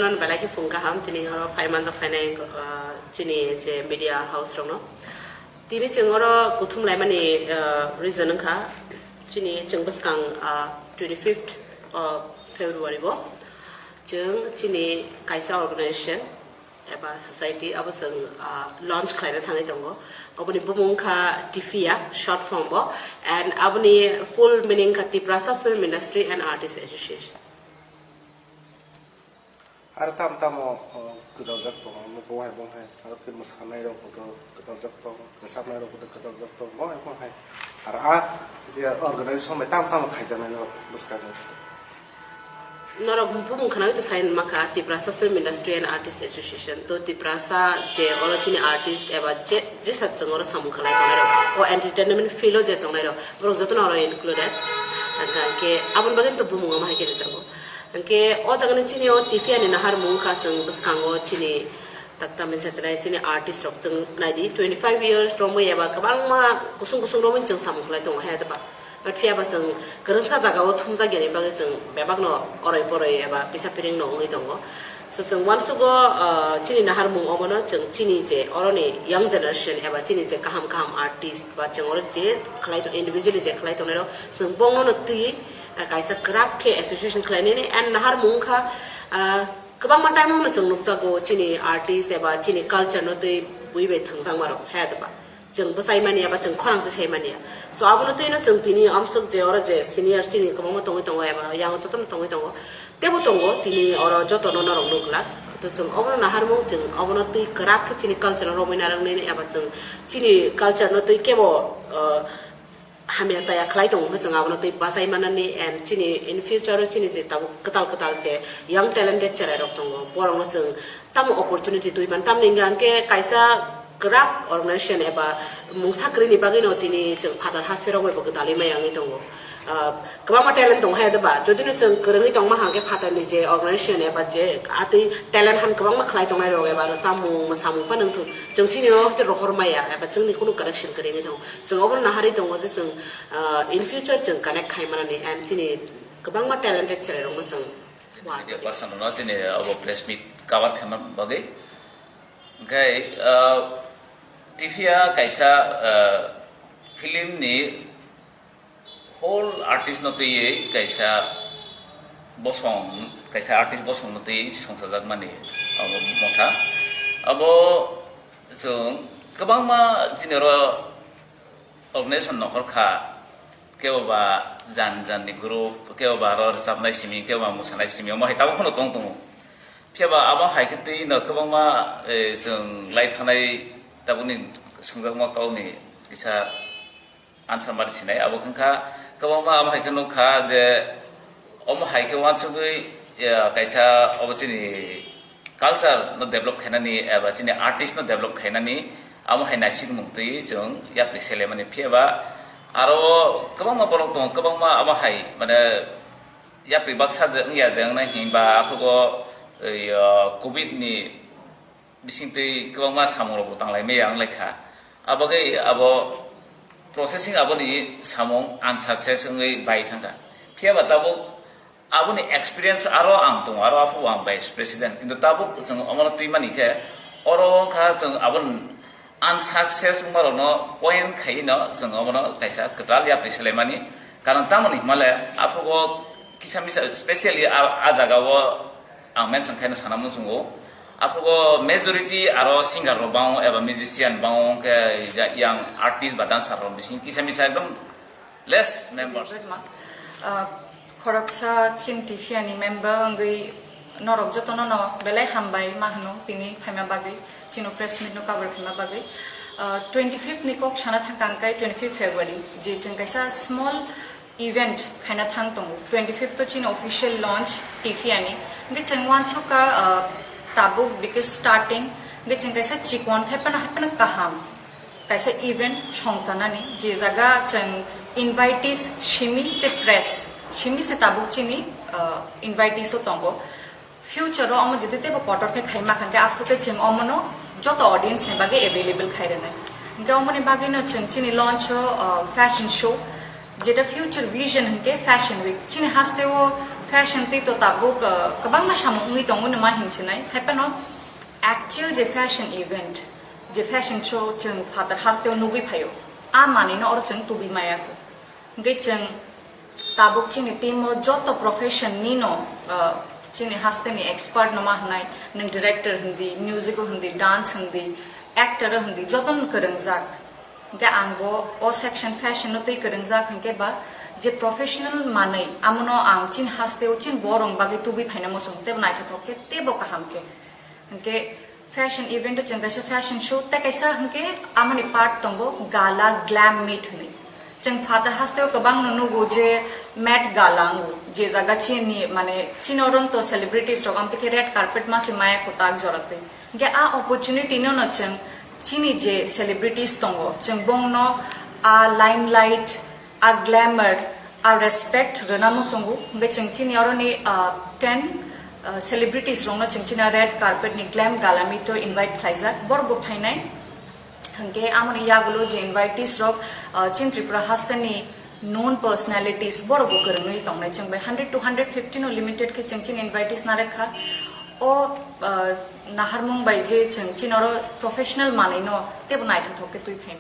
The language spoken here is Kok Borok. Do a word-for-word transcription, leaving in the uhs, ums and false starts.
Non belai khe phung kaham, tini oro phai manjak phainai, ah, chini je media house rokno. Tini chwng oro kuthum laimani, ah, reason wngkha, chini chwng bwskang, ah, twenty fifth of February bo chwng chini kaisa organization eba society abo chwng, ah, launch khlaina thangwi tongo. Oboni bumung wngkha Tifia, short form bo, and aboni full meaning wngkha Tiprasa Film Industry and Artist Association. Aro tamo tamo, o, kwdaljak tongo, omo bo hai bo hai, aro khe mwsanairok bo kwdaljak tongo, rwchapnairok bo kwdaljak tongo, bo hai bo hai. Aro a je organization bai tamo tamo khaijaknairok bwskango. Norok bumung khwnawi to sai mankha Tiprasa Film Industry and Artist Association. To Tiprasa je oro chini artist eba je, jesa chwng oro samung khlai tongnairok, o entertainment field o je tongnairok, borok jotono oro included. Hwnkhe aboni bagwi to bumung omo hai khe rijak. Hwnkhe o jagani chini o Tifia ni naharmung wngkha chwng bwskango chini takta min sachalai chini artist rok chwng naidi twenty five years romwi eba kwbangma kusung kusung romwi chwng samung khlai tongo he adaba. But phiya ba chwng kwrwngsa jagao thumjak yani bagwi chwng bebakno oroi poroi eba pisa piring no wngwi tongo. So chwng uansugo, ah, chini naharmung omono chwng chini je oroni young generation eba chini je kaham kaham artist ba chwng oro je khlai tong, individually je khlai tongnai rok chwng bongno no twi ah, kaisa kwrak khe association khlainani and naharmung wngkha, ah, kwbangma time o no chwng nukjago chini artist eba chini culture no twi bui bai thwngjakma rok he adaba chwng bwchai mani eba chwng khorang twi sai mani. So abono twi no chwng tini amswk je oro je senior chini kwbangma tongwi tongo eba yang jotono tongwi tongo, tebo tongo tini oro jotono norok nukla. To chwng obono naharmung chwng obono twi kwrak khe chini culture no romwi narwknani eba chwng chini culture no twi kebo, ah, hamya chaya khlai tongo hwnkhe chwng abono twi bachai manani and chini in future o chini je tabuk kwtal kwtal je young talented cherai rok tongo borokno chwng tamo opportunity twi man tamni hwnkhe kaisa kwrak organization eba mungsa kwrwini bagwino tini chwng phatar haste rok bai bo gwdalwi maya wngwi tongo. Ah, kwbangma talent tongo hai ba jodi no chwng kwrwngwi tongma hwnkhe phatarni je organization eba je atwi talent han kwbangma khlai tongnai rok eba rwchapmung mwsamung phano wngthok chwng chini o rohor maya eba chwngni kunu connection kwrwi wngwi tongo. Chwng obono naharwi tongo je chwng, ah, in future chwng connect khai manani and chini kwbangma talented cherai rokno chwng media person no chini obo press meet cover khaima bagwi. Hwnkhe, ah, Tifia kaisa, ah, film ni whole artist no twiwi kaisa bosong, kaisa artist bosong no twiwi songchajakmani abo motha. Abo chwng kwbangma chini oro organization nokhor kha, kebo ba jan jan ni group, kebo ba aro rwchapnai simi, kebo ba mwsanai simi, omo hai tabuk phano tong tongo. Phiya ba abo hai khe twi no kwbangma, eh, chwng lai thanai tabukni swngjakma kok ni kisa answer ma sinai, abo wngkha kwbangma abo hai khe nukha je omo hai khe uansugwi, eh, kaisa obo chini culture no develop khainani eba chini artist no develop khainani amo hai naisik mung twi chwng yapri selemani. Phiya ba aro kwbangma borok tongo, kwbangma amo hai mane yapri baksa de wngya de wngnai hinba aphuru, eh, covid ni bisingtwi kwbangma samung rok bo tanglai maya wng lai kha. Abagwi abo processing aboni samung unsuccess wngwi bai thangkha. Phiya ba tabuk aboni experience aro ang tongo, aro aphuru ang vice president. Kintu tabuk chwng omono twi mani khe oro wngkha chwng aboni unsuccess wngma rokno point khaiwi no chwng omono kaisa kwtal yapri selaimani. Karon tamoni hwnmale aphuru kisa misa specially a, a jaga o ang mention khaina sana muchungo. Aphuru majority aro singer rok bango eba musician bango khe ja-, yang artist ba dancer rok bising kisa misa ekdom less members. Bedma, ah, khoroksa Chin T V ani member wngwi norok jotono no belai hambai ma hwno tini phaima bagwi, chino press meet no cover khaima bagwi. Ah, twenty fifth ni kok sana thangka hwnkhe twenty fifth February, je chwng kaisa small event khaina thang tongo. Twenty fifth o chini official launch T V ani. Hwnkhe chwng uansukha, ah, tabuk because starting, hwnkhe chwng kaisa chikon, haipano, haipano kaham kaisa event songchanani, je jaga chwng invitees simi tei press simi se tabuk chini, ah, invitees o tongo. Future o omo jodi teibo kotor khe khaima kha khe, aphuru khe chwng omono joto audience ni bagwi available khai rwnai. Hwnkhe omoni bagwino chwng chini launch o, ah, fashion show, jeta future vision hwnkhe fashion week. Chini haste o Fashion twi to tabuk, uh, kwbangma samung wngwi tongo nima hinsinai. Hai phano actual je fashion event, je fashion show chwng phatar hasteo nugwi phaio. A manwino oro chwng tubui maya kho. Hwnkhe chwng tabuk chini team o joto profession ni no, uh, chini haste ni expert no ma hwnai, nwng director hindi, musical hindi, dance hindi, actor hindi, joto no kwrwngjak. Hwnkhe ang bo o section fashion no twi kwrwngjak hwnkhe ba je professional manwi amono ang chini haste o chini borok bagwi tubui phaina muchung tebo naithothok khe tebo kaham khe. Hwnkhe fashion event o chwng kaisa fashion show tei kaisa hwnkhe amoni part tongo gala glam meet hwnwi. Chwng phatar hasteo kwbangno nugo je Met Gala wngo, je jaga chini mane chini oronto celebrities rok amtwi khe red carpet ma se maya kwtak jora twi. Hwnkhe a opportunity no no chwng chini je celebrities tongo chwng bongno a limelight, a glamour, a respect rwna muchungo. Hwnkhe chwng chini oroni, ah, ten, ah, celebrities rokno chwng chini red carpet ni glam gala meet o invite khlaijak, borok bo phainai. Hwnkhe amoni yagulo je invitees rok, ah, chini Tripura hasteni known personalities borok bo kwrwngwi tongnai. Chwng bai hundred to hundred fifty no limited khe chwng chini invitees narwkha. O, ah, naharmung bai je chwng chini oro professional manwi no tebo naithothok khe twi phainai.